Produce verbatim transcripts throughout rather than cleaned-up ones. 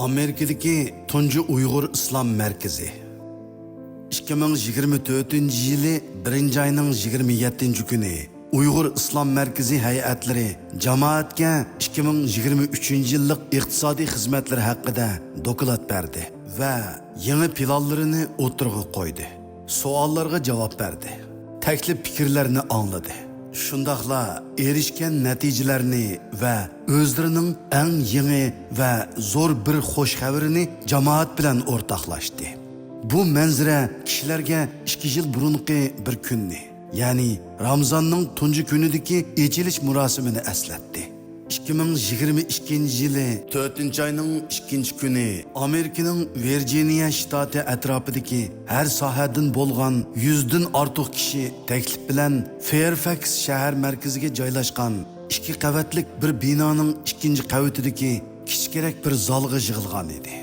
ئامېرىكىدىكى تۇنجى ئۇيغۇر ئىسلام مەركىزى. ئىككى مىڭ يىگىرمە تۆتىنچى يىلى بىرىنچى ئاينىڭ يىگىرمە يەتتىنچى كۈنى ئۇيغۇر ئىسلام مەركىزى ھەيئەتلىرى جامائەتكە ئىككى مىڭ يىگىرمە ئۈچىنچى يىللىق ئىقتىسادىي خىزمەتلىرى ھەققىدە دوكلات بەردى ۋە يېڭى پىلانلىرىنى ئوتتۇرىغا قويدى. سوئاللارغا جاۋاب بەردى. تەكلىپ پىكىرلەرنى ئاڭلىدى. شۇنداقلا ئېرىشكەن نەتىجىلەرنى ۋە ئۆزلىرىنىڭ ئەڭ يېڭى ۋە زور بىر خوش خەۋىرىنى جامائەت بىلەن ئورتاقلاشتى. بۇ مەنزىرە كىشىلەرگە ئىككى يىل بۇرۇنقى بىر كۈننى، يەنى رامزاننىڭ تۇنجى كۈنىدىكى ئېچىلىش مۇراسىمىنى ئەسلەتتى. ئىككى مىڭ يىگىرمە ئىككىنچى يىلى تۆتىنچى ئاينىڭ ئىككىنچى كۈنى ئامېرىكىنىڭ ۋىرجىنىيە شتاتى ئەتراپىدىكى ھەر ساھەدىن بولغان يۈزدىن ئارتۇق كىشى تەكلىپ بىلەن فېيرفەكس شەھەر مەركىزىگە جايلاشقان ئىككى قەۋەتلىك بىر بىنانىڭ ئىككىنچى قەۋىتىدىكى كىچىكرەك بىر زالغا يىغىلغان ئىدى.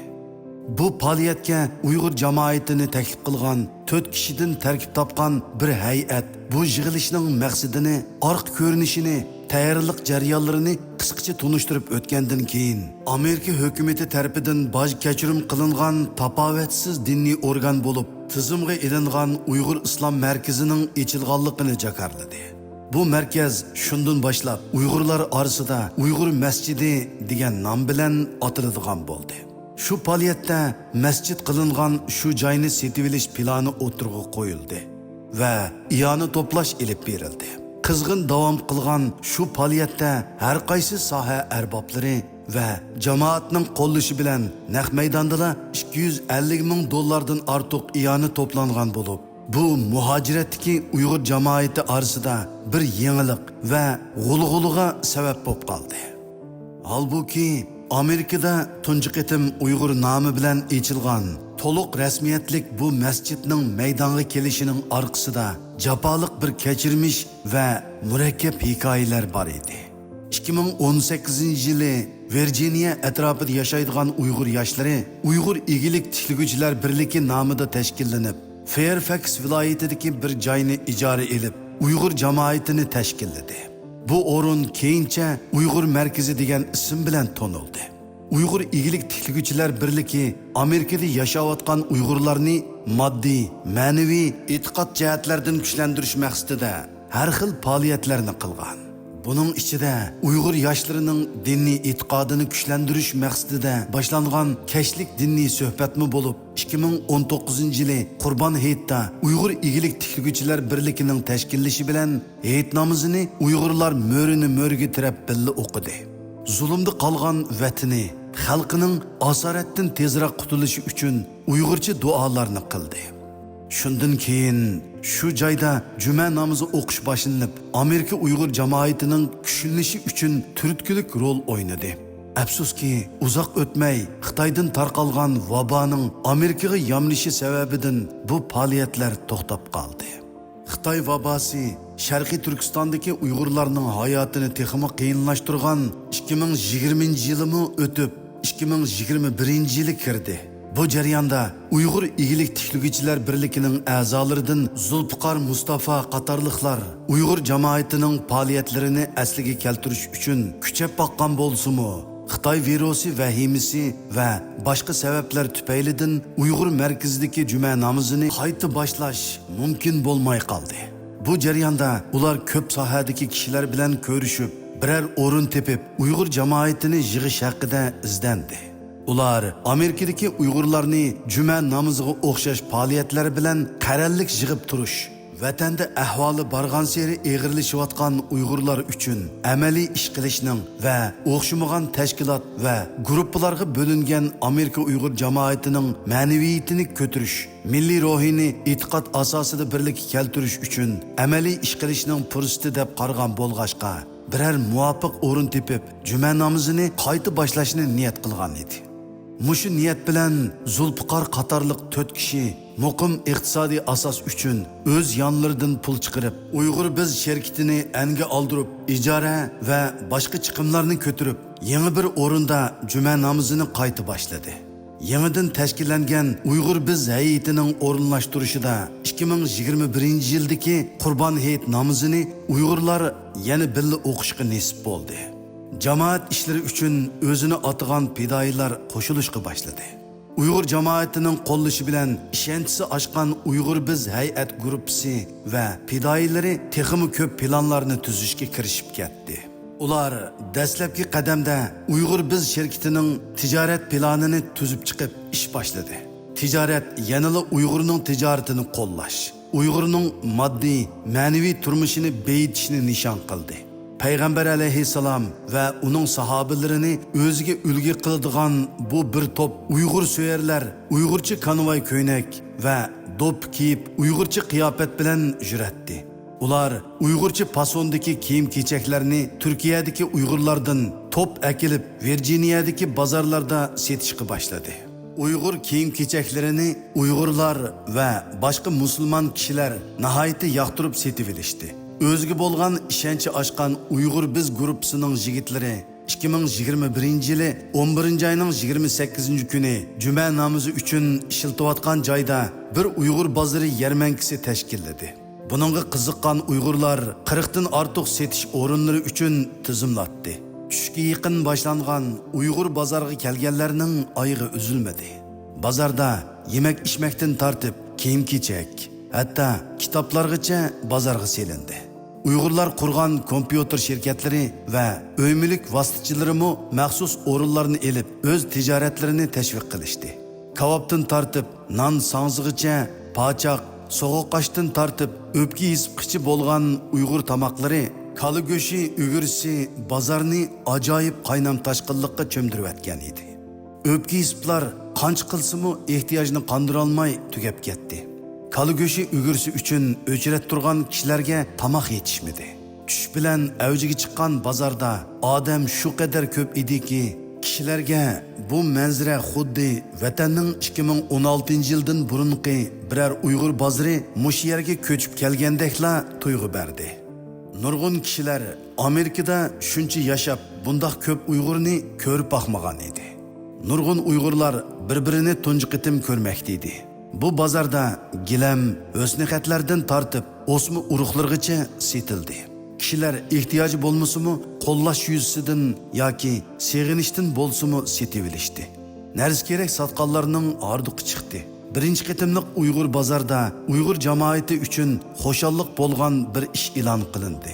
بۇ پائالىيەتكە ئۇيغۇر جامائىتىنى تەكلىپ قىلغان تۆت كىشىدىن تەركىب تاپقان بىر ھەيئەت بۇ يىغىلىشنىڭ مەقسىتىنى، ئارقا كۆرۈنۈشىنى، تەييارلىق جەريانلىرىنى قىسقىچە تونۇشتۇرۇپ ئۆتكەندىن كېيىن، ئامېرىكا ھۆكۈمىتى تەرىپىدىن باج كەچۈرۈم قىلىنغان تاپاۋەتسىز دىنىي ئورگان بولۇپ تىزىمغا ئېلىنغان ئۇيغۇر ئىسلام مەركىزىنىڭ ئېچىلغانلىقىنى جاكارلىدى. بۇ مەركەز شۇندىن باشلاپ ئۇيغۇرلار ئارىسىدا ئۇيغۇر مەسچىتى دېگەن نام بىلەن ئاتىلىدىغان بولدى. شۇ پائالىيەتتە مەسچىت قىلىنغان شۇ جاينى سېتىۋېلىش پىلانى ئوتتۇرىغا قويۇلدى ۋە ئىئانە توپلاش ئېلىپ بېرىلدى. قىزغىن داۋام قىلغان شۇ پائالىيەتتە ھەر قايسى ساھە ئەربابلىرى ۋە جامائەتنىڭ قوللىشى بىلەن نەق مەيداندىلا ئىككى يۈز ئەللىك مىڭ دوللاردىن ئارتۇق ئىئانە توپلانغان بولۇپ، بۇ مۇھاجىرەتتىكى ئۇيغۇر جامائىتى ئارىسىدا بىر يېڭىلىق ۋە غۇلغۇلىغا سەۋەب بولۇپ قالدى. ھالبۇكى، ئامېرىكىدا تۇنجى قېتىم ئۇيغۇر نامى بىلەن ئېچىلغان تولۇق رەسمىيەتلىك بۇ مەسچىتنىڭ مەيدانغا كېلىشىنىڭ ئارقىسىدا جاپالىق بىر كەچۈرمىش ۋە مۇرەككەپ ھېكايىلەر بار ئىدى. ئىككى مىڭ ئون سەككىزىنچى يىلى ۋىرجىنىيە ئەتراپىدا ياشايدىغان ئۇيغۇر ياشلىرى ئۇيغۇر ئىگىلىك تىكلىگۈچىلەر بىرلىكى نامىدا تەشكىللىنىپ، فېيرفەكس ۋىلايىتىدىكى بىر جاينى ئىجارە ئېلىپ، ئۇيغۇر جامائىتىنى تەشكىللىدى. بۇ ئورۇن كېيىنچە ئۇيغۇر مەركىزى دېگەن ئىسىم بىلەن تونۇلدى. ئۇيغۇر ئىگىلىك تىكلىگۈچىلەر بىرلىكى ئامېرىكىدا ياشاۋاتقان ئۇيغۇرلارنى ماددىي، مەنىۋى، ئېتىقاد جەھەتلەردىن كۈچلەندۈرۈش مەقسىتىدە ھەر خىل پائالىيەتلەرنى قىلغان. بۇنىڭ ئىچىدە ئۇيغۇر ياشلىرىنىڭ دىنىي ئېتىقادىنى كۈچلەندۈرۈش مەقسىتىدە باشلانغان كەچلىك دىنىي سۆھبەتمۇ بولۇپ، ئىككى مىڭ ئون توققۇزىنچى يىلى قۇربان ھېيتتا ئۇيغۇر ئىگىلىك تىكلىگۈچىلەر بىرلىكىنىڭ تەشكىللىشى بىلەن ھېيت نامىزىنى ئۇيغۇرلار مۆرىنى مۆرىگە تىرەپ بىللە ئوقۇدى. زۇلۇمدا قالغان ۋەتىنى، خەلقىنىڭ ئاسارەتتىن تېزراق قۇتۇلۇشى ئۈچۈن ئۇيغۇرچە دۇئالارنى قىلدى. شۇندىن كېيىن شۇ جايدا جۈمە نامىزى ئوقۇش باشلىنىپ، ئامېرىكا ئۇيغۇر جامائىتىنىڭ كۈچلىنىشى ئۈچۈن تۈرتكىلىك رول ئوينىدى. ئەپسۇسكى، ئۇزاق ئۆتمەي خىتايدىن تارقالغان ۋابانىڭ ئامېرىكىغا يامىنىشى سەۋەبىدىن بۇ پائالىيەتلەر توختاپ قالدى. خىتاي ۋاباسى شەرقىي تۈركىستاندىكى ئۇيغۇرلارنىڭ ھاياتىنى تېخىمۇ قىيىنلاشتۇرغان ئىككى مىڭ يىگىرمىنچى يىلىمۇ ئۆتۈپ، ئىككى مىڭ يىگىرمە بىرىنچى يىلى كىردى. بۇ جەرياندا ئۇيغۇر ئىگىلىك تىكلىگۈچىلەر بىرلىكىنىڭ ئەزالىرىدىن زۇلپىقار مۇستافا قاتارلىقلار ئۇيغۇر جامائىتىنىڭ پائالىيەتلىرىنى ئەسلىگە كەلتۈرۈش ئۈچۈن كۈچەپ باققان بولسىمۇ، خىتاي ۋىرۇسى ۋەھىمىسى ۋە باشقا سەۋەبلەر تۈپەيلىدىن ئۇيغۇر مەركىزىدىكى جۈمە نامىزىنى قايتا باشلاش مۇمكىن بولماي قالدى. بۇ جەرياندا ئۇلار كۆپ ساھەدىكى كىشىلەر بىلەن كۆرۈشۈپ، بىرەر ئورۇن تېپىپ، ئۇيغۇر جامائىتىنى يىغىش ھەققىدە ئىزدەندى. ئۇلار ئامېرىكىدىكى ئۇيغۇرلارنى جۈمە نامىزىغا ئوخشاش پائالىيەتلەر بىلەن قەرەللىك يىغىپ تۇرۇش، ۋەتەندە ئەھۋالى بارغانسېرى ئېغىرلىشىۋاتقان ئۇيغۇرلار ئۈچۈن ئەمەلىي ئىش قىلىشنىڭ ۋە ئوخشىمىغان تەشكىلات ۋە گۇرۇپپىلارغا بۆلۈنگەن ئامېرىكا ئۇيغۇر جامائىتىنىڭ مەنىۋىيىتىنى كۆتۈرۈش، مىللىي روھىنى ئېتىقاد ئاساسىدا بىرلىككە كەلتۈرۈش ئۈچۈن ئەمەلىي ئىش قىلىشنىڭ پۇرسىتى دەپ قارىغان بولغاچقا، بىرەر مۇۋاپىق ئورۇن تېپىپ، جۈمە نامىزىنى قايتا باشلاشنى نىيەت قىلغان ئىدى. مۇشۇ نىيەت بىلەن زۇلپىقار قاتارلىق تۆت كىشى مۇقىم ئىقتىسادىي ئاساس ئۈچۈن ئۆز يانلىرىدىن پۇل چىقىرىپ، ئۇيغۇر بىز شىركىتىنى ئەنگە ئالدۇرۇپ، ئىجارە ۋە باشقا چىقىملارنى كۆتۈرۈپ، يېڭى بىر ئورۇندا جۈمە نامىزىنى قايتا باشلىدى. يېڭىدىن تەشكىللەنگەن ئۇيغۇر بىز ھەيئىتىنىڭ ئورۇنلاشتۇرۇشىدا ئىككى مىڭ يىگىرمە بىرىنچى يىلدىكى قۇربان ھېيت نامىزىنى ئۇيغۇرلار يەنە بىللە ئوقۇشقا نېسىپ بولدى. جامائەت ئىشلىرى ئۈچۈن ئۆزىنى ئاتىغان پىدائىيلار قوشۇلۇشقا باشلىدى. ئۇيغۇر جامائىتىنىڭ قوللىشى بىلەن ئىشەنچىسى ئاشقان ئۇيغۇر بىز ھەيئەت گۇرۇپپىسى ۋە پىدائىيلىرى تېخىمۇ كۆپ پىلانلارنى تۈزۈشكە كىرىشىپ كەتتى. ئۇلار دەسلەپكى قەدەمدە ئۇيغۇر بىز شىركىتىنىڭ تىجارەت پىلانىنى تۈزۈپ چىقىپ ئىش باشلىدى. تىجارەت يەنىلا ئۇيغۇرنىڭ تىجارىتىنى قوللاش، ئۇيغۇرنىڭ ماددىي، مەنىۋى تۇرمۇشىنى بېيىتىشنى نىشان قىلدى. پەيغەمبەر ئەلەيھىسسالام ۋە ئۇنىڭ ساھابىلىرىنى ئۆزىگە ئۈلگە قىلىدىغان بۇ بىر توپ ئۇيغۇر سۆيەرلەر ئۇيغۇرچە كانۋاي كۆينەك ۋە دوپپا كىيىپ، ئۇيغۇرچە قىياپەت بىلەن يۈرەتتى. ئۇلار ئۇيغۇرچە پاسوندىكى كىيىم-كېچەكلەرنى تۈركىيەدىكى ئۇيغۇرلاردىن توپ ئەكېلىپ، ۋىرجىنىيەدىكى بازارلاردا سېتىشقا باشلىدى. ئۇيغۇر كىيىم-كېچەكلىرىنى ئۇيغۇرلار ۋە باشقا مۇسۇلمان كىشىلەر ناھايىتى ياقتۇرۇپ سېتىۋېلىشتى. ئۆزىگە بولغان ئىشەنچى ئاشقان ئۇيغۇر بىز گۇرۇپپىسىنىڭ يىگىتلىرى ئىككى مىڭ يىگىرمە بىرىنچى يىلى ئون بىرىنچى ئاينىڭ يىگىرمە سەككىزىنچى كۈنى جۈمە نامىزى ئۈچۈن ئىشلىتىۋاتقان جايدا بىر ئۇيغۇر بازىرى يەرمەنكىسى تەشكىللىدى. بۇنىڭغا قىزىققان ئۇيغۇرلار قىرىقتىن ئارتۇق سېتىش ئورۇنلىرى ئۈچۈن تىزىملاتتى. چۈشكە يېقىن باشلانغان ئۇيغۇر بازارغا كەلگەنلەرنىڭ ئايىغى ئۈزۈلمىدى. بازاردا يېمەك-ئىچمەكتىن تارتىپ، كىيىم-كېچەك، ھەتتا كىتابلارغىچە بازارغا سېلىندى. ئۇيغۇرلار قۇرغان كومپيۇتېر شىركەتلىرى ۋە ئۆي-مۈلۈك ۋاسىتىچىلىرىمۇ مەخسۇس ئورۇنلارنى ئېلىپ، ئۆز تىجارەتلىرىنى تەشۋىق قىلىشتى. كاۋاپتىن تارتىپ، نان ساڭزىغىچە، پاچاق، سوغۇق ئاشتىن تارتىپ، ئۆپكە يېسىپقىچە بولغان ئۇيغۇر تاماقلىرى، كالا گۆشى ئۈگرىسى بازارنى ئاجايىپ قاينام-تاشقىنلىققا چۆمدۈرۈۋەتكەن ئىدى. ئۆپكە يېسىپلار قانچە قىلسىمۇ ئېھتىياجنى قاندۇرالماي تۈگەپ كەتتى. كالا گۆشى ئۈگرىسى ئۈچۈن ئۆچرەت تۇرغان كىشىلەرگە تاماق يېتىشمىدى. چۈش بىلەن ئەۋجىگە چىققان بازاردا ئادەم شۇ قەدەر كۆپ ئىدىكى، كىشىلەرگە بۇ مەنزىرە خۇددى ۋەتەننىڭ ئىككى مىڭ ئون ئالتىنچى يىلدىن بۇرۇنقى بىرەر ئۇيغۇر بازىرى مۇشۇ يەرگە كۆچۈپ كەلگەندەكلا تۇيغۇ بەردى. نۇرغۇن كىشىلەر ئامېرىكىدا شۇنچە ياشاپ، بۇنداق كۆپ ئۇيغۇرنى كۆرۈپ باقمىغان ئىدى. نۇرغۇن ئۇيغۇرلار بىر-بىرىنى تۇنجى قېتىم كۆرمەكتە ئىدى. بۇ بازاردا گىلەم، ھۆسنىخەتلەردىن تارتىپ، ئوسما ئۇرۇقلىرىغىچە سېتىلدى. كىشىلەر ئېھتىياجى بولمىسىمۇ، قوللاش يۈزىسىدىن ياكى سېغىنىشتىن بولسىمۇ سېتىۋېلىشتى. نەرسە-كېرەك ساتقانلارنىڭ ھاردۇقى چىقتى. بىرىنچى قېتىملىق ئۇيغۇر بازاردا ئۇيغۇر جامائىتى ئۈچۈن خۇشاللىق بولغان بىر ئىش ئېلان قىلىندى.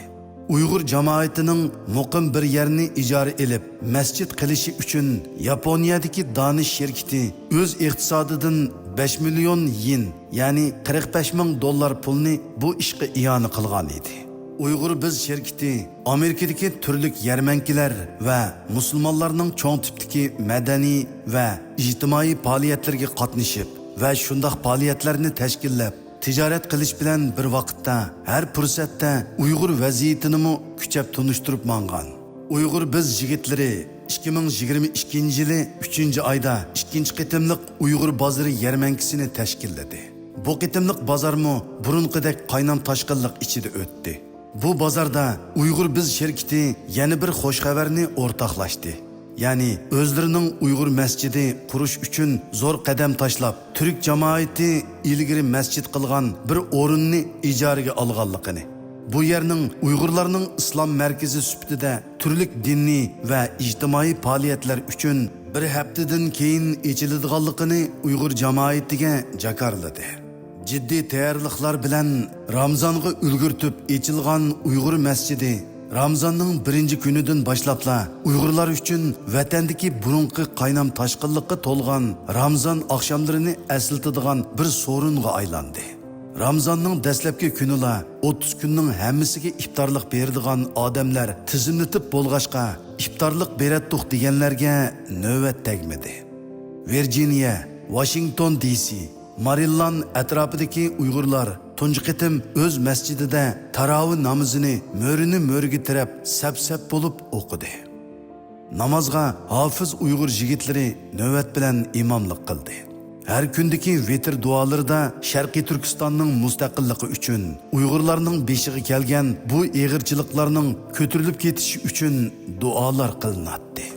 ئۇيغۇر جامائىتىنىڭ مۇقىم بىر يەرنى ئىجارە ئېلىپ، مەسچىت قىلىشى ئۈچۈن ياپونىيەدىكى دانىش شىركىتى ئۆز ئىقتىسادىدىن بەش مىليون يىن، يەنى قىرىق بەش مىڭ دوللار پۇلنى بۇ ئىشقا ئىئانە قىلغان ئىدى. ئۇيغۇر بىز شىركىتى ئامېرىكىدىكى تۈرلۈك يەرمەنكىلەر ۋە مۇسۇلمانلارنىڭ چوڭ تىپتىكى مەدەنىي ۋە ئىجتىمائىي پائالىيەتلىرىگە قاتنىشىپ ۋە شۇنداق پائالىيەتلەرنى تەشكىللەپ، تىجارەت قىلىش بىلەن بىر ۋاقىتتا ھەر پۇرسەتتە ئۇيغۇر ۋەزىيىتىنىمۇ كۈچەپ تونۇشتۇرۇپ ماڭغان. ئۇيغۇر بىز يىگىتلىرى ئىككى مىڭ يىگىرمە ئىككىنچى يىلى ئۈچىنچى ئايدا ئىككىنچى قېتىملىق ئۇيغۇر بازىرى يەرمەنكىسىنى تەشكىللىدى. بۇ قېتىملىق بازارمۇ بۇرۇنقىدەك قاينام-تاشقىنلىق ئىچىدە ئۆتتى. بۇ بازاردا ئۇيغۇر بىز شىركىتى يەنە بىر خۇش خەۋەرنى ئورتاقلاشتى. يەنى ئۆزلىرىنىڭ ئۇيغۇر مەسچىتى قۇرۇش ئۈچۈن زور قەدەم تاشلاپ، تۈرك جامائىتى ئىلگىرى مەسچىت قىلغان بىر ئورۇننى ئىجارىگە ئالغانلىقىنى، بۇ يەرنىڭ ئۇيغۇرلارنىڭ ئىسلام مەركىزى سۈپىتىدە تۈرلۈك دىنىي ۋە ئىجتىمائىي پائالىيەتلەر ئۈچۈن بىر ھەپتىدىن كېيىن ئېچىلىدىغانلىقىنى ئۇيغۇر جامائىتىگە جاكارلىدى. جىددىي تەييارلىقلار بىلەن رامزانغا ئۈلگۈرتۈپ ئېچىلغان ئۇيغۇر مەسچىتى رامزاننىڭ بىرىنچى كۈنىدىن باشلاپلا ئۇيغۇرلار ئۈچۈن ۋەتەندىكى بۇرۇنقى قاينام-تاشقىنلىققا تولغان رامزان ئاخشاملىرىنى ئەسلىتىدىغان بىر سورۇنغا ئايلاندى. رامزاننىڭ دەسلەپكى كۈنىلا ئوتتۇز كۈننىڭ ھەممىسىگە ئىپتارلىق بېرىدىغان ئادەملەر تىزىملىتىپ بولغاچقا، ئىپتارلىق بېرەتتۇق دېگەنلەرگە نۆۋەت تەگمىدى. ۋىرجىنىيە، ۋاشىنگتون دى سى، مارىللان ئەتراپىدىكى ئۇيغۇرلار تۇنجى قېتىم ئۆز مەسچىتىدە تاراۋى نامىزىنى مۆرىنى مۆرىگە تىرەپ سەپ-سەپ بولۇپ ئوقۇدى. نامازغا ھافىز ئۇيغۇر يىگىتلىرى نۆۋەت بىلەن ئىماملىق قىلدى. ھەر كۈندىكى ۋىتىر دۇئالىرىدا شەرقىي تۈركىستاننىڭ مۇستەقىللىقى ئۈچۈن، ئۇيغۇرلارنىڭ بېشىغا كەلگەن بۇ ئېغىرچىلىقلارنىڭ كۆتۈرۈلۈپ كېتىشى ئۈچۈن دۇئالار قىلىناتتى.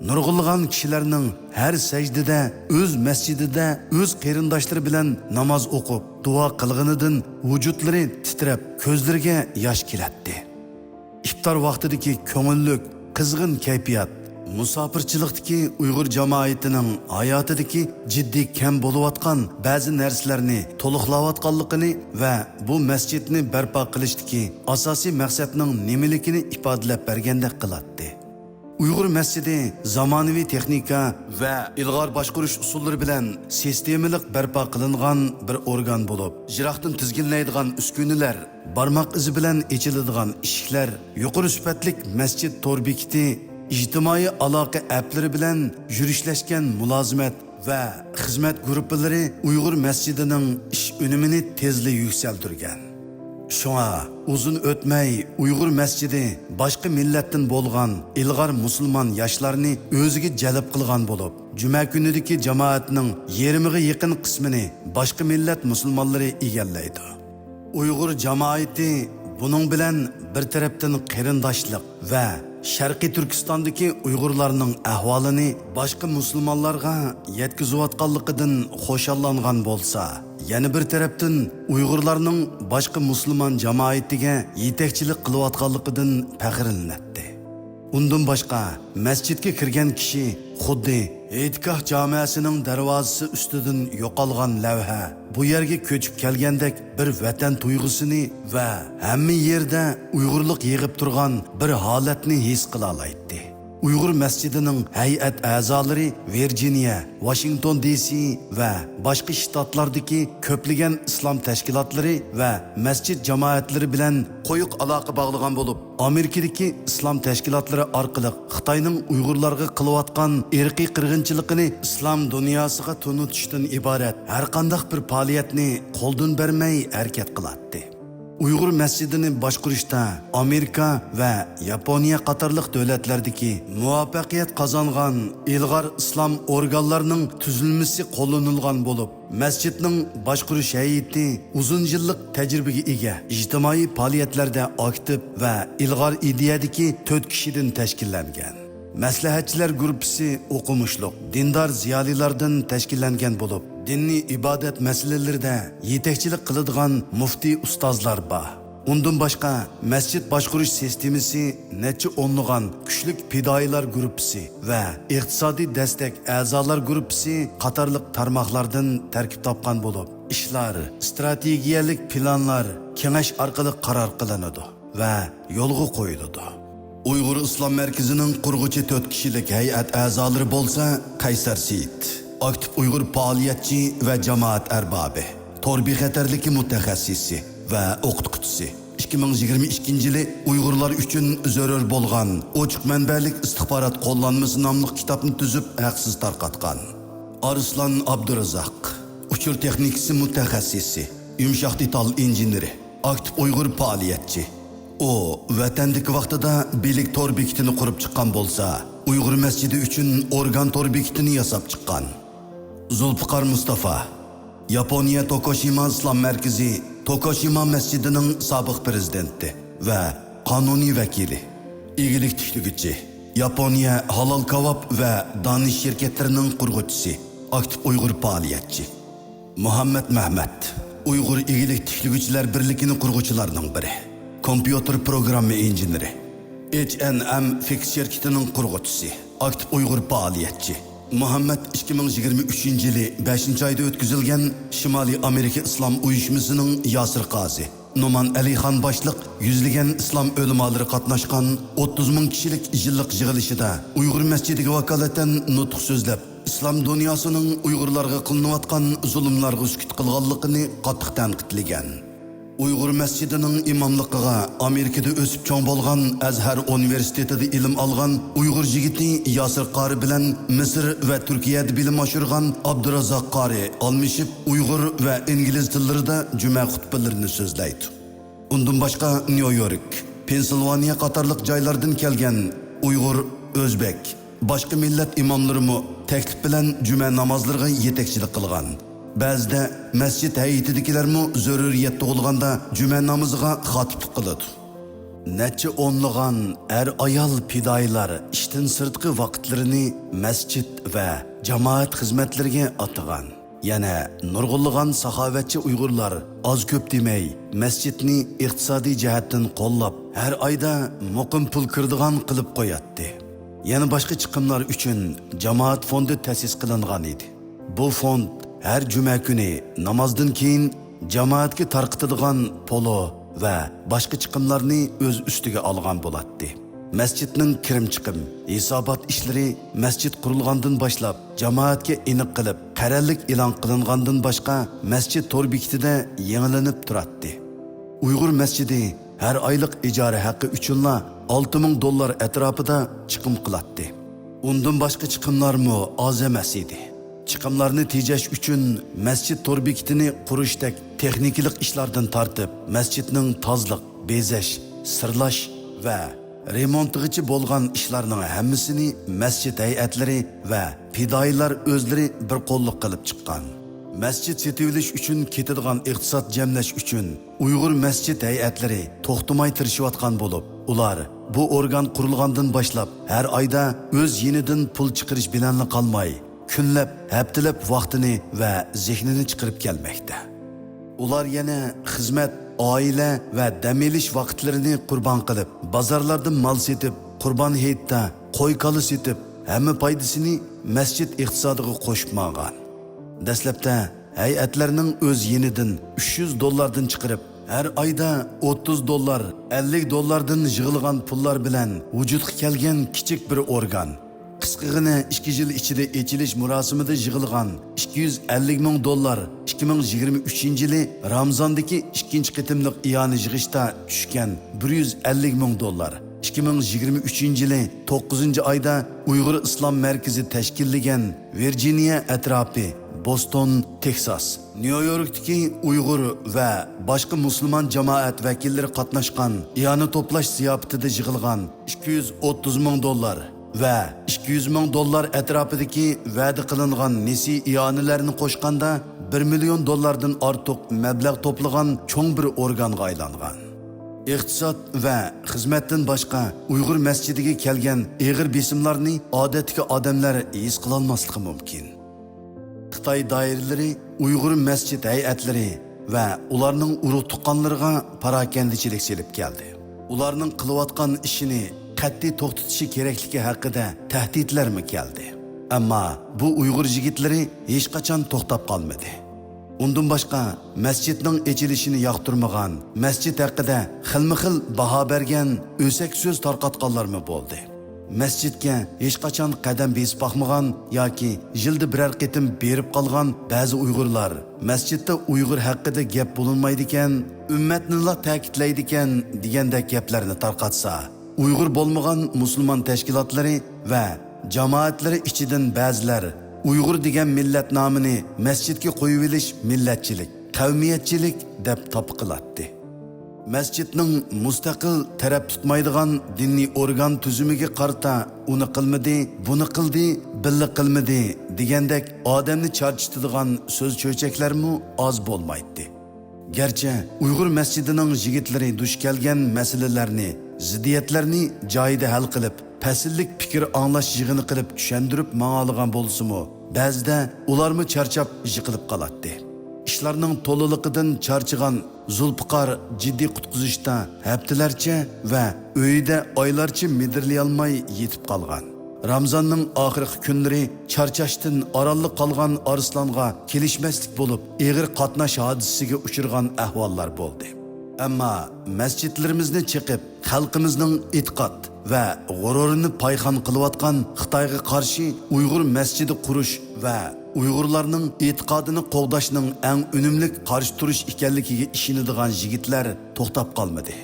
نۇرغۇنلىغان كىشىلەرنىڭ ھەر سەجدىدە ئۆز مەسچىتىدە ئۆز قېرىنداشلىرى بىلەن ناماز ئوقۇپ، دۇئا قىلغىنىدىن ۋۇجۇدلىرى تىترەپ، كۆزلىرىگە ياش كېلەتتى. ئىپتار ۋاقتىدىكى كۆڭۈللۈك، قىزغىن كەيپىيات مۇساپىرچىلىقتىكى ئۇيغۇر جامائىتىنىڭ ھاياتىدىكى جىددىي كەم بولۇۋاتقان بەزى نەرسىلەرنى تولۇقلاۋاتقانلىقىنى ۋە بۇ مەسچىتنى بەرپا قىلىشتىكى ئاساسىي مەقسەتنىڭ نېمىلىكىنى ئىپادىلەپ بەرگەندەك قىلاتتى. ئۇيغۇر مەسچىتى زامانىۋى تېخنىكا ۋە ئىلغار باشقۇرۇش ئۇسۇللىرى بىلەن سىستېمىلىق بەرپا قىلىنغان بىر ئورگان بولۇپ، يىراقتىن تىزگىنلەيدىغان ئۈسكۈنىلەر، بارماق ئىزى بىلەن ئېچىلىدىغان ئىشىكلەر، يۇقىرى سۈپەتلىك مەسچىت تور بېكىتى، ئىجتىمائىي ئالاقە ئەپلىرى بىلەن يۈرۈشلەشكەن مۇلازىمەت ۋە خىزمەت گۇرۇپپىلىرى ئۇيغۇر مەسچىتىنىڭ ئىش ئۈنۈمىنى تېزلا يۈكسەلدۈرگەن. شۇڭا ئۇزۇن ئۆتمەي ئۇيغۇر مەسچىتى باشقا مىللەتتىن بولغان ئىلغار مۇسۇلمان ياشلارنى ئۆزىگە جەلپ قىلغان بولۇپ، جۈمە كۈنىدىكى جامائەتنىڭ يېرىمىغا يېقىن قىسمىنى باشقا مىللەت مۇسۇلمانلىرى ئىگىلەيدۇ. ئۇيغۇر جامائىتى بۇنىڭ بىلەن بىر تەرەپتىن قېرىنداشلىق ۋە شەرقىي تۈركىستاندىكى ئۇيغۇرلارنىڭ ئەھۋالىنى باشقا مۇسۇلمانلارغا يەتكۈزۈۋاتقانلىقىدىن خۇشاللانغان بولسا، يەنە بىر تەرەپتىن ئۇيغۇرلارنىڭ باشقا مۇسۇلمان جامائىتىگە يېتەكچىلىك قىلىۋاتقانلىقىدىن پەخىرلىنەتتى. ئۇندىن باشقا، مەسچىتكە كىرگەن كىشى خۇددى ھېيتگاھ جامەسىنىڭ دەرۋازىسى ئۈستىدىن يوقالغان لەۋھە، بۇ يەرگە كۆچۈپ كەلگەندەك بىر ۋەتەن تۇيغۇسىنى ۋە ھەممە يەردە ئۇيغۇرلۇق يىغىپ تۇرغان بىر ھالەتنى ھېس قىلالايتتى. ئۇيغۇر مەسچىتىنىڭ ھەيئەت ئەزالىرى ۋىرجىنىيە، ۋاشىنگتون دى سى ۋە باشقا شتاتلاردىكى كۆپلىگەن ئىسلام تەشكىلاتلىرى ۋە مەسچىت جامائەتلىرى بىلەن قويۇق ئالاقە باغلىغان بولۇپ، ئامېرىكىدىكى ئىسلام تەشكىلاتلىرى ئارقىلىق خىتاينىڭ ئۇيغۇرلارغا قىلىۋاتقان ئىرقىي قىرغىنچىلىقىنى ئىسلام دۇنياسىغا تونۇتۇشتىن ئىبارەت ھەرقانداق بىر پائالىيەتنى قولدىن بەرمەي ھەرىكەت قىلاتتى. ئۇيغۇر مەسچىتىنى باشقۇرۇشتا ئامېرىكا ۋە ياپونىيە قاتارلىق دۆلەتلەردىكى مۇۋەپپەقىيەت قازانغان ئىلغار ئىسلام ئورگانلارنىڭ تۈزۈلمىسى قوللىنىلغان بولۇپ، مەسچىتنىڭ باشقۇرۇش ھەيئىتى ئۇزۇن يىللىق تەجرىبىگە ئىگە، ئىجتىمائىي پائالىيەتلەردە ئاكتىپ ۋە ئىلغار ئىدىيەدىكى تۆت كىشىدىن تەشكىللەنگەن. مەسلىھەتچىلەر گۇرۇپپىسى ئوقۇمۇشلۇق، دىندار زىيالىيلاردىن تەشكىللەنگەن بولۇپ، دىنىي ئىبادەت مەسىلىلىرىدە يېتەكچىلىك قىلىدىغان مۇفتىي ئۇستازلار بار. ئۇندىن باشقا، مەسچىت باشقۇرۇش سىستېمىسى نەچچە ئونلىغان كۈچلۈك پىدائىيلار گۇرۇپپىسى ۋە ئىقتىسادىي دەستەك ئەزالار گۇرۇپپىسى قاتارلىق تارماقلاردىن تەركىب تاپقان بولۇپ، ئىشلار، ئىستراتېگىيەلىك پىلانلار كېڭەش ئارقىلىق قارار قىلىنىدۇ ۋە يولغا قويۇلىدۇ. ئۇيغۇر ئىسلام مەركىزىنىڭ قۇرغۇچى تۆت كىشىلىك ھەيئەت ئەزالىرى بولسا، قەيسەر سېيىت، ئاكتىپ ئۇيغۇر پائالىيەتچى ۋە جامائەت ئەربابى، تور بىخەتەرلىكى مۇتەخەسسىسى ۋە ئوقۇتقۇچىسى. ئىككى مىڭ يىگىرمە ئىككىنچى يىلى ئۇيغۇرلار ئۈچۈن زۆرۈر بولغان ئوچۇق مەنبەلىك ئىستىخبارات قوللانمىسى ناملىق كىتابنى تۈزۈپ ھەقسىز تارقاتقان. ئارسلان ئابدۇرازاق، ئۇچۇر تېخنىكىسى مۇتەخەسسىسى، يۇمشاق دېتال ئىنژېنېرى، ئاكتىپ ئۇيغۇر پائالىيەتچى. ئۇ ۋەتەندىكى ۋاقتىدا بىلىك تور بېكىتىنى قۇرۇپ چىققان بولسا، ئۇيغۇر مەسچىتى ئۈچۈن ئورگان تور بېكىتىنى ياساپ چىققان. زۇلپىقار مۇستافا، ياپونىيە توكوشىما ئىسلام مەركىزى توكوشىما مەسچىتىنىڭ سابىق پىرېزىدېنتى ۋە قانۇنىي ۋەكىلى، ئىگىلىك تىكلىگۈچى، ياپونىيە ھالال كاۋاپ ۋە دانىش شىركەتلىرىنىڭ قۇرغۇچىسى، ئاكتىپ ئۇيغۇر پائالىيەتچى. مۇھەممەد مەمەت، ئۇيغۇر ئىگىلىك تىكلىگۈچىلەر بىرلىكىنى قۇرغۇچىلارنىڭ بىرى، كومپيۇتېر پروگرامما ئىنژېنېرى، ئېچ ئېن ئېم فىكس شىركىتىنىڭ قۇرغۇچىسى، ئاكتىپ ئۇيغۇر پائالىيەتچى. مۇھەممەد ئىككى مىڭ يىگىرمە ئۈچىنچى يىلى بەشىنچى ئايدا ئۆتكۈزۈلگەن شىمالىي ئامېرىكا ئىسلام ئۇيۇشمىسىنىڭ ياسىر قازى، نومان ئەلىخان باشلىق يۈزلىگەن ئىسلام ئۆلىمالىرى قاتناشقان ئوتتۇز مىڭ كىشىلىك يىللىق يىغىلىشىدا ئۇيغۇر مەسچىتىگە ۋاكالىتەن نۇتۇق سۆزلەپ، ئىسلام دۇنياسىنىڭ ئۇيغۇرلارغا قىلىنىۋاتقان زۇلۇملارغا سۈكۈت قىلغانلىقىنى قاتتىق تەنقىدلىگەن. ئۇيغۇر مەسچىتىنىڭ ئىماملىقىغا ئامېرىكىدا ئۆسۈپ چوڭ بولغان، ئەزھەر ئۇنىۋېرسىتېتىدا ئىلىم ئالغان ئۇيغۇر يىگىتى ياسىر قارى بىلەن مىسىر ۋە تۈركىيەدە بىلىم ئاشۇرغان ئابدۇرازاق قارى ئالمىشىپ، ئۇيغۇر ۋە ئىنگلىز تىللىرىدا جۈمە خۇتبىلىرىنى سۆزلەيدۇ. ئۇندىن باشقا، نيۇ يورك، پېنسىلۋانىيە قاتارلىق جايلاردىن كەلگەن ئۇيغۇر، ئۆزبېك، باشقا مىللەت ئىماملىرىمۇ تەكلىپ بىلەن جۈمە نامازلىرىغا يېتەكچىلىك قىلغان. بەزىدە مەسچىت ھەيئىتىدىكىلەرمۇ زۆرۈرىيەت تۇغۇلغاندا جۈمە نامىزىغا خاتىپلىق قىلىدۇ. نەچچە ئونلىغان ئەر-ئايال پىدائىيلار ئىشتىن سىرتقى ۋاقىتلىرىنى مەسچىت ۋە جامائەت خىزمەتلىرىگە ئاتىغان. يەنە نۇرغۇنلىغان ساخاۋەتچى ئۇيغۇرلار ئاز-كۆپ دېمەي، مەسچىتنى ئىقتىسادىي جەھەتتىن قوللاپ، ھەر ئايدا مۇقىم پۇل كىرىدىغان قىلىپ قوياتتى. يەنە باشقا چىقىملار ئۈچۈن جامائەت فوندى تەسىس قىلىنغان ئىدى. بۇ فوند ھەر جۈمە كۈنى نامازدىن كېيىن جامائەتكە تارقىتىدىغان پولۇ ۋە باشقا چىقىملارنى ئۆز ئۈستىگە ئالغان بولاتتى. مەسچىتنىڭ كىرىم-چىقىم، ھېسابات ئىشلىرى، مەسچىت قۇرۇلغاندىن باشلاپ جامائەتكە ئېنىق قىلىپ، قەرەللىك ئېلان قىلىنغاندىن باشقا، مەسچىت تور بېكىتىدە يېڭىلىنىپ تۇراتتى. ئۇيغۇر مەسچىتى ھەر ئايلىق ئىجارە ھەققى ئۈچۈنلا ئالتە مىڭ دوللار ئەتراپىدا چىقىم قىلاتتى. ئۇندىن باشقا چىقىملارمۇ ئاز ئەمەس ئىدى. چىقىملارنى تېجەش ئۈچۈن مەسچىت تور بېكىتىنى قۇرۇشتەك تېخنىكىلىق ئىشلاردىن تارتىپ، مەسچىتنىڭ تازىلىق، بېزەش، سىرلاش ۋە رېمونتىغىچە بولغان ئىشلارنىڭ ھەممىسىنى مەسچىت ھەيئەتلىرى ۋە پىدائىيلار ئۆزلىرى بىر قوللۇق قىلىپ چىققان. مەسچىت سېتىۋېلىش ئۈچۈن كېتىدىغان ئىقتىساد جەملەش ئۈچۈن ئۇيغۇر مەسچىت ھەيئەتلىرى توختىماي تىرىشىۋاتقان بولۇپ، ئۇلار بۇ ئورگان قۇرۇلغاندىن باشلاپ ھەر ئايدا ئۆز يېنىدىن پۇل چىقىرىش بىلەنلا قالماي، كۈنلەپ، ھەپتىلەپ ۋاقتىنى ۋە زېھنىنى چىقىرىپ كەلمەكتە. ئۇلار يەنە خىزمەت، ئائىلە ۋە دەم ئېلىش ۋاقىتلىرىنى قۇربان قىلىپ، بازارلاردا مال سېتىپ، قۇربان ھېيتتا قوي-كالا سېتىپ، ھەممە پايدىسىنى مەسچىت ئىقتىسادىغا قوشۇپ ماڭغان. دەسلەپتە ھەيئەتلەرنىڭ ئۆز يېنىدىن ئۈچ يۈز دوللاردىن چىقىرىپ، ھەر ئايدا ئوتتۇز دوللار، ئەللىك دوللاردىن يىغىلغان پۇللار بىلەن ۋۇجۇدقا كەلگەن كىچىك بىر ئورگان. قىسقىغىنە ئىككى يىل ئىچىدە ئېچىلىش مۇراسىمىدا يىغىلغان ئىككى يۈز ئەللىك مىڭ دوللار ئىككى مىڭ يىگىرمە ئۈچىنچى يىلى رامزاندىكى ئىككىنچى قېتىملىق ئىئانە يىغىشتا چۈشكەن بىر يۈز ئەللىك مىڭ دوللار، ئىككى مىڭ يىگىرمە ئۈچىنچى يىلى توققۇزىنچى ئايدا ئۇيغۇر ئىسلام مەركىزى تەشكىللىگەن ۋىرجىنىيە ئەتراپى، بوستون، تېكساس، نيۇ يوركتىكى ئۇيغۇر ۋە باشقا مۇسۇلمان جامائەت ۋەكىللىرى قاتناشقان ئىئانە توپلاش زىياپىتىدە يىغىلغان ئىككى يۈز ئوتتۇز مىڭ دوللار ۋە ئىككى يۈز مىڭ دوللار ئەتراپىدىكى ۋەدە قىلىنغان نېسى ئىئانىلەرنى قوشقاندا، بىر مىليون دوللاردىن ئارتۇق مەبلەغ توپلىغان چوڭ بىر ئورگانغا ئايلانغان. ئىقتىساد ۋە خىزمەتتىن باشقا، ئۇيغۇر مەسچىتىگە كەلگەن ئېغىر بېسىملارنى ئادەتتىكى ئادەملەر ھېس قىلالماسلىقى مۇمكىن. خىتاي دائىرىلىرى ئۇيغۇر مەسچىت ھەيئەتلىرى ۋە ئۇلارنىڭ ئۇرۇق-تۇغقانلىرىغا پاراكەندىچىلىك سېلىپ كەلدى. ئۇلارنىڭ قىلىۋاتقان ئىشىنى قەتئىي توختىتىشى كېرەكلىكى ھەققىدە تەھدىتلەرمۇ كەلدى. ئەمما بۇ ئۇيغۇر يىگىتلىرى ھېچقاچان توختاپ قالمىدى. ئۇندىن باشقا، مەسچىتنىڭ ئېچىلىشىنى ياقتۇرمىغان، مەسچىت ھەققىدە خىلمۇ خىل باھا بەرگەن، ئۆسەك سۆز تارقاتقانلارمۇ بولدى. مەسچىتكە ھېچقاچان قەدەم بېسىپ باقمىغان ياكى يىلدا بىرەر قېتىم بېرىپ قالغان بەزى ئۇيغۇرلار، مەسچىتتە ئۇيغۇر ھەققىدە گەپ بولۇنمايدىكەن، ئۈممەتنىلا تەكىتلەيدىكەن دېگەندەك گەپلەرنى تارقاتسا، ئۇيغۇر بولمىغان مۇسۇلمان تەشكىلاتلىرى ۋە جامائەتلىرى ئىچىدىن بەزىلەر ئۇيغۇر دېگەن مىللەت نامىنى مەسچىتكە قويۇۋېلىش مىللەتچىلىك، قەۋمىيەتچىلىك دەپ تاپا قىلاتتى. مەسچىتنىڭ مۇستەقىل، تەرەپ تۇتمايدىغان دىنىي ئورگان تۈزۈمىگە قارىتا ئۇنى قىلمىدى، بۇنى قىلدى، بىللە قىلمىدى دېگەندەك ئادەمنى چارچىتىدىغان سۆز-چۆچەكلەرمۇ ئاز بولمايتتى. گەرچە ئۇيغۇر مەسچىتىنىڭ يىگىتلىرى دۇچ كەلگەن مەسىلىلەرنى، زىددىيەتلەرنى جايىدا ھەل قىلىپ، پەسىللىك پىكىر ئاڭلاش يىغىنى قىلىپ چۈشەندۈرۈپ ماڭالىغان بولسىمۇ، بەزىدە ئۇلارمۇ چارچاپ يىقىلىپ قالاتتى. ئىشلارنىڭ تولىلىقىدىن چارچىغان زۇلپىقار جىددىي قۇتقۇزۇشتا ھەپتىلەرچە ۋە ئۆيىدە ئايلارچە مىدىرلىيالماي يېتىپ قالغان. رامزاننىڭ ئاخىرقى كۈنلىرى چارچاشتىن ئارانلا قالغان ئارسلانغا كېلىشمەسلىك بولۇپ، ئېغىر قاتناش ھادىسىسىگە ئۇچرىغان ئەھۋاللار بولدى. ئەمما مەسچىتلىرىمىزنى چېقىپ، خەلقىمىزنىڭ ئېتىقاد ۋە غۇرۇرىنى پايخان قىلىۋاتقان خىتايغا قارشى ئۇيغۇر مەسچىتى قۇرۇش ۋە ئۇيغۇرلارنىڭ ئېتىقادىنى قوغداشنىڭ ئەڭ ئۈنۈملۈك قارشى تۇرۇش ئىكەنلىكىگە ئىشىنىدىغان يىگىتلەر توختاپ قالمىدى.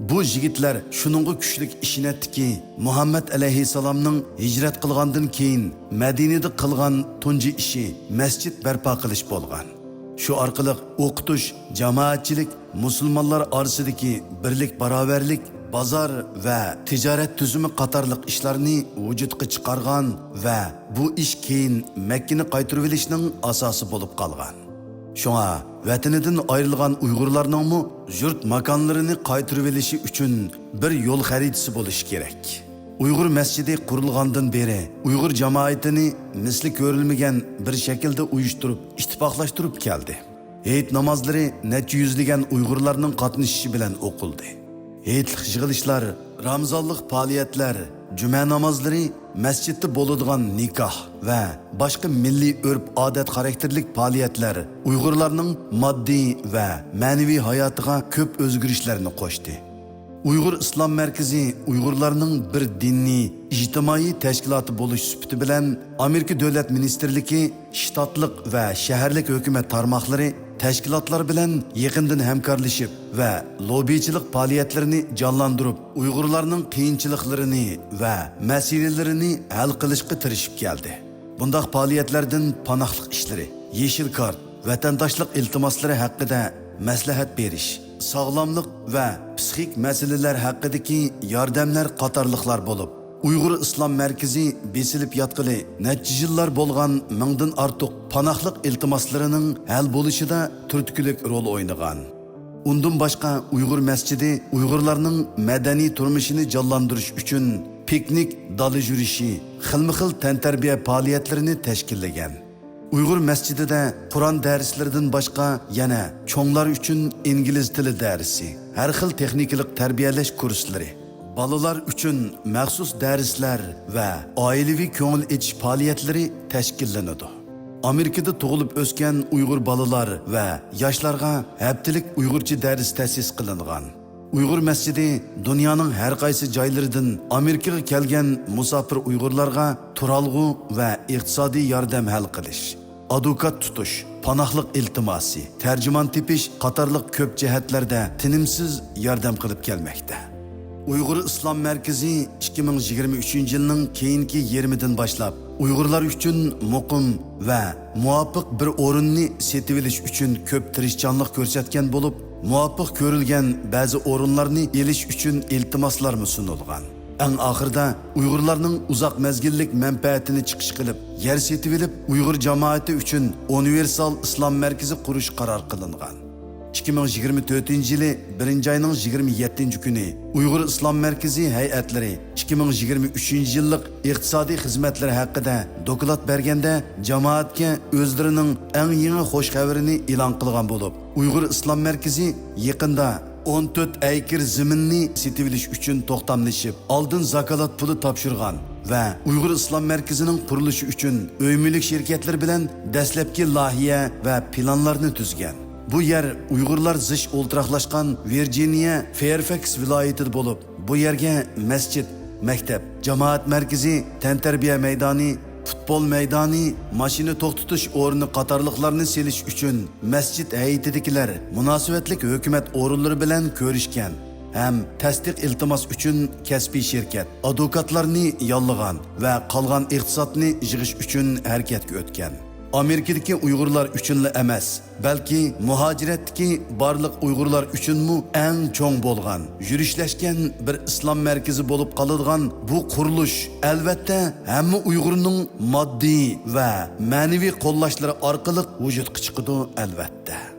بۇ يىگىتلەر شۇنىڭغا كۈچلۈك ئىشىنەتتىكى، مۇھەممەد ئەلەيھىسسالامنىڭ ھىجرەت قىلغاندىن كېيىن مەدىنىدە قىلغان تۇنجى ئىشى مەسچىت بەرپا قىلىش بولغان. شۇ ئارقىلىق ئوقۇتۇش، جامائەتچىلىك، مۇسۇلمانلار ئارىسىدىكى بىرلىك، باراۋەرلىك، بازار ۋە تىجارەت تۈزۈمى قاتارلىق ئىشلارنى ۋۇجۇدقا چىقارغان ۋە بۇ ئىش كېيىن مەككىنى قايتۇرۇۋېلىشنىڭ ئاساسى بولۇپ قالغان. شۇڭا ۋەتىنىدىن ئايرىلغان ئۇيغۇرلارنىڭمۇ يۇرت ماكانلىرىنى قايتۇرۇۋېلىشى ئۈچۈن بىر يول خەرىتىسى بولۇشى كېرەك. ئۇيغۇر مەسچىتى قۇرۇلغاندىن بېرى ئۇيغۇر جامائىتىنى مىسلى كۆرۈلمىگەن بىر شەكىلدە ئۇيۇشتۇرۇپ، ئىتتىپاقلاشتۇرۇپ كەلدى. ھېيت نامازلىرى نەچچە يۈزلىگەن ئۇيغۇرلارنىڭ قاتنىشىشى بىلەن ئوقۇلدى. ھېيتلىق يىغىلىشلار، رامىزانلىق پائالىيەتلەر، جۈمە نامازلىرى، مەسچىتتە بولىدىغان نىكاھ ۋە باشقا مىللىي ئۆرپ-ئادەت خاراكتېرلىك پائالىيەتلەر ئۇيغۇرلارنىڭ ماددىي ۋە مەنىۋى ھاياتىغا كۆپ ئۆزگىرىشلەرنى قوشتى. ئۇيغۇر ئىسلام مەركىزى ئۇيغۇرلارنىڭ بىر دىنىي، ئىجتىمائىي تەشكىلاتى بولۇش سۈپىتى بىلەن ئامېرىكا دۆلەت مىنىستىرلىكى، شتاتلىق ۋە شەھەرلىك ھۆكۈمەت تارماقلىرى تەشكىلاتلار بىلەن يېقىندىن ھەمكارلىشىپ ۋە لوببىچىلىق پائالىيەتلىرىنى جانلاندۇرۇپ، ئۇيغۇرلارنىڭ قىيىنچىلىقلىرىنى ۋە مەسىلىلىرىنى ھەل قىلىشقا تىرىشىپ كەلدى. بۇنداق پائالىيەتلەردىن پاناھلىق ئىشلىرى، يېشىل كارت، ۋەتەنداشلىق ئىلتىماسلىرى ھەققىدە مەسلىھەت بېرىش، ساغلاملىق ۋە پسىخىك مەسىلىلەر ھەققىدىكى ياردەملەر قاتارلىقلار بولۇپ، ئۇيغۇر ئىسلام مەركىزى بېسىلىپ ياتقىلى نەچچە يىللار بولغان مىڭدىن ئارتۇق پاناھلىق ئىلتىماسلىرىنىڭ ھەل بولۇشىدا تۈرتكىلىك رول ئوينىغان. ئۇندىن باشقا، ئۇيغۇر مەسچىتى ئۇيغۇرلارنىڭ مەدەنىي تۇرمۇشىنى جانلاندۇرۇش ئۈچۈن پىكنىك، دالا يۈرۈشى، خىلمۇ خىل تەنتەربىيە پائالىيەتلىرىنى تەشكىللىگەن. ئۇيغۇر مەسچىتىدە قۇرئان دەرسلىرىدىن باشقا يەنە چوڭلار ئۈچۈن ئىنگلىز تىلى دەرسى، ھەر خىل تېخنىكىلىق تەربىيەلەش كۇرسلىرى، بالىلار ئۈچۈن مەخسۇس دەرسلەر ۋە ئائىلىۋى كۆڭۈل ئېچىش پائالىيەتلىرى تەشكىللىنىدۇ. ئامېرىكىدا تۇغۇلۇپ ئۆسكەن ئۇيغۇر بالىلار ۋە ياشلارغا ھەپتىلىك ئۇيغۇرچە دەرس تەسىس قىلىنغان. ئۇيغۇر مەسچىتى دۇنيانىڭ ھەر قايسى جايلىرىدىن ئامېرىكىغا كەلگەن مۇساپىر ئۇيغۇرلارغا تۇرالغۇ ۋە ئىقتىسادىي ياردەم ھەل قىلىش، ئادۋوكات تۇتۇش، پاناھلىق ئىلتىماسى، تەرجىمان تېپىش قاتارلىق كۆپ جەھەتلەردە تىنىمسىز ياردەم قىلىپ كەلمەكتە. ئۇيغۇر ئىسلام مەركىزى ئىككى مىڭ يىگىرمە ئۈچىنچى يىلنىڭ كېيىنكى يېرىمىدىن باشلاپ، ئۇيغۇرلار ئۈچۈن مۇقىم ۋە مۇۋاپىق بىر ئورۇننى سېتىۋېلىش ئۈچۈن كۆپ تىرىشچانلىق كۆرسەتكەن بولۇپ، مۇۋاپىق كۆرۈلگەن بەزى ئورۇنلارنى ئېلىش ئۈچۈن ئىلتىماسلارمۇ سۇنۇلغان. ئەڭ ئاخىرىدا ئۇيغۇرلارنىڭ ئۇزاق مەزگىللىك مەنپەئەتىنى چىقىش قىلىپ، يەر سېتىۋېلىپ، ئۇيغۇر جامائىتى ئۈچۈن ئۇنىۋېرسال ئىسلام مەركىزى قۇرۇش قارار قىلىنغان. ئىككى مىڭ يىگىرمە تۆتىنچى يىلى بىرىنچى ئاينىڭ يىگىرمە يەتتىنچى كۈنى ئۇيغۇر ئىسلام مەركىزى ھەيئەتلىرى ئىككى مىڭ يىگىرمە ئۈچىنچى يىللىق ئىقتىسادىي خىزمەتلىرى ھەققىدە دوكلات بەرگەندە، جامائەتكە ئۆزلىرىنىڭ ئەڭ يېڭى خۇش خەۋىرىنى ئېلان قىلغان بولۇپ، ئۇيغۇر ئىسلام مەركىزى يېقىندا ئون تۆت ئەيكىر زېمىننى سېتىۋېلىش ئۈچۈن توختاملىشىپ، ئالدىن زاكالات پۇلى تاپشۇرغان ۋە ئۇيغۇر ئىسلام مەركىزىنىڭ قۇرۇلۇشى ئۈچۈن ئۆي مۈلۈك شىركەتلىرى بىلەن دەسلەپكى لايىھە ۋە پىلانلارنى تۈزگەن. بۇ يەر ئۇيغۇرلار زىچ ئولتۇراقلاشقان ۋىرجىنىيە فېيرفەكس ۋىلايىتىدە بولۇپ، بۇ يەرگە مەسچىت، مەكتەپ، جامائەت مەركىزى، تەنتەربىيە مەيدانى، پۇتبول مەيدانى، ماشىنا توختىتىش ئورنى قاتارلىقلارنى سېلىش ئۈچۈن مەسچىت ھەيئىتىدىكىلەر مۇناسىۋەتلىك ھۆكۈمەت ئورۇنلىرى بىلەن كۆرۈشكەن ھەم تەستىق ئىلتىماس ئۈچۈن كەسپىي شىركەت، ئادۋوكاتلارنى ياللىغان ۋە قالغان ئىقتىسادنى يىغىش ئۈچۈن ھەرىكەتكە ئۆتكەن. ئامېرىكىدىكى ئۇيغۇرلار ئۈچۈنلا ئەمەس، بەلكى مۇھاجىرەتتىكى بارلىق ئۇيغۇرلار ئۈچۈنمۇ ئەڭ چوڭ بولغان، يۈرۈشلەشكەن بىر ئىسلام مەركىزى بولۇپ قالىدىغان بۇ قۇرۇلۇش، ئەلۋەتتە، ھەممە ئۇيغۇرنىڭ ماددىي ۋە مەنىۋى قوللاشلىرى ئارقىلىق ۋۇجۇدقا چىقىدۇ، ئەلۋەتتە.